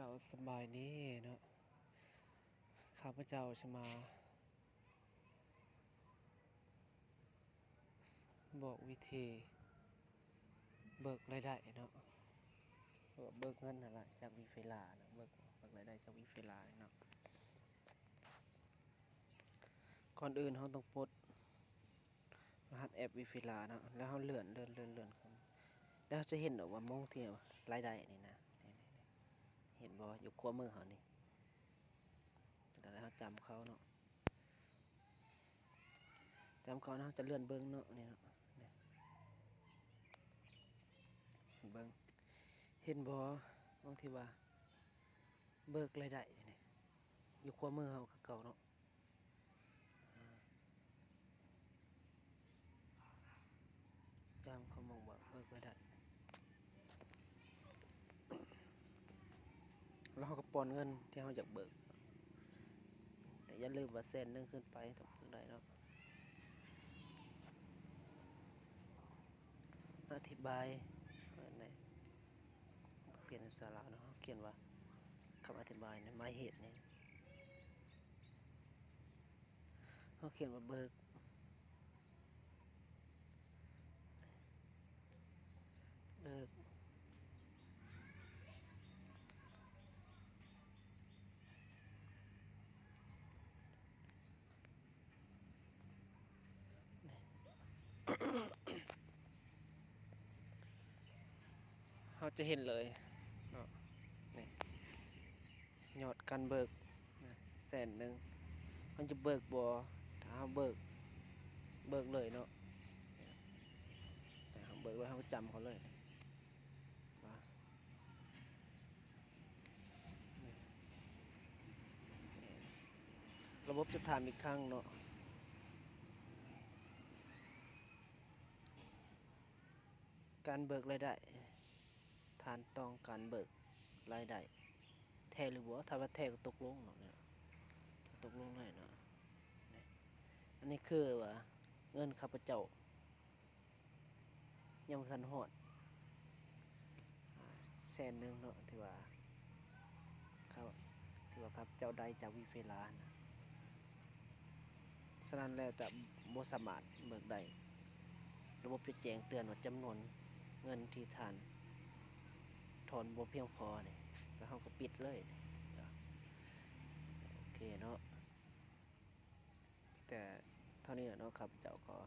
ເຈົ້າ ສະບາຍດີເນາະ, ຂ້າພະເຈົ້າຈະມາບອກວິທີເບີກລາຍໄດ້ເນາະ, ເບີກເງິນຫັ້ນລະ ຈາກວີເຟລາເນາະ, ເບີກ ເບີກລາຍໄດ້ຈາກວີເຟລາເນາະ. ກ່ອນອື່ນເຮົາຕ້ອງປົດ ລະຫັດແອັບວີເຟລາເນາະ, ແລ້ວເຮົາເລື່ອນ ເລື່ອນ ເລື່ອນ ເລື່ອນຂຶ້ນ ແລ້ວເຮົາຈະເຫັນດອກວ່າໝ່ອງທີ່ລາຍໄດ້ນີ້ນະ ນີ້ ນີ້ ນີ້ ເຫັນບໍ່? ຢູ່ຂວາມືເຮົານີ້, ແລ້ວເຮົາຈ້ຳເຂົ້າເນາະ, ຈ້ຳເຂົ້າ ເຮົາຈະເລື່ອນເບິ່ງເນາະ ນີ້ເນາະ, ນີ້ ເບິ່ງ ເຫັນບໍ່? ໝ່ອງທີ່ວ່າເບີກລາຍໄດ້ນີ້ ຢູ່ຂວາມືເຮົາຄືເກົ່າເນາະ. ຈ້ຳເຂົ້າໝ່ອງວ່າເບີກລາຍໄດ້ ແລ້ວເຮົາກໍປ້ອນເງິນທີ່ເຮົາຢາກເບີກ, ແຕ່ຢ່າລືມວ່າແສນໜຶ່ງຂຶ້ນໄປຕ້ອງເບີກໄດ້ເນາະ. ອະທິບາຍ ເອີ ແນ ປ່ຽນເປັນພາສາລາວເນາະ, ເຮົາຂຽນວ່າ ຄຳອະທິບາຍໃນໝາຍເຫດນີ້ ເຮົາຂຽນວ່າເບີກ ເບີກ ເຮົາຈະເຫັນເລີຍເນາະ ນີ້ ຍອດການເບີກນະ ແສນໜຶ່ງ ເຮົາຈະເບີກບໍ່? ຖ້າເຮົາເບີກ ເບີກເລີຍເນາະ, ຖ້າເຮົາເບີກເລີຍ ເຮົາກໍຈ້ຳເຂົ້າເລີຍ ວ່າ ລະບົບຈະຖາມອີກຄັ້ງເນາະ, ການເບີກລາຍໄດ້ ທ່ານຕ້ອງການເບີກລາຍໄດ້ແທ້ຫຼືບໍ່? ຖ້າວ່າແທ້ກໍຕົກລົງເນາະ, ຕົກລົງເລີຍເນາະ. ອັນນີ້ຄືວ່າເງິນຂ້າພະເຈົ້າ ຍັງບໍ່ທັນຮອດ ອາ ແສນໜຶ່ງເນາະ ທີ່ວ່າ ເຂົາ ທີ່ວ່າຂ້າພະເຈົ້າໄດ້ຈາກວີເຟລານະ, ສະນັ້ນແລ້ວຈະບໍ່ສາມາດເບີກໄດ້. ລະບົບຈະແຈ້ງເຕືອນວ່າຈຳນວນເງິນທີ່ທ່ານຖອນບໍ່ພຽງພໍນີ້ ແລ້ວເຮົາກໍປິດເລີຍ. ໂອເຄເນາະ. ແຕ່ເທົ່ານີ້ແຫຼະເນາະ, ຂ້າພະເຈົ້າກໍ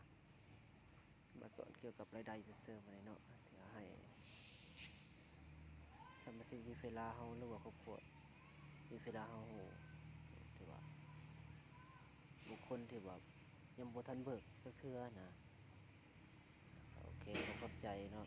ມາສອນກ່ຽວກັບລາຍໄດ້ຊື່ໆ ມານີ້ເນາະ ເພື່ອໃຫ້ສະມາຊິກວີເຟລາເຮົາ ຫຼືວ່າຄອບຄົວວີເຟລາເຮົາຮູ້ ທີ່ວ່າບຸກຄົນທີ່ວ່າຍັງບໍ່ທັນເບີກຈັກເທື່ອນະ. ໂອເຄ ຂໍຂອບໃຈເນາະ.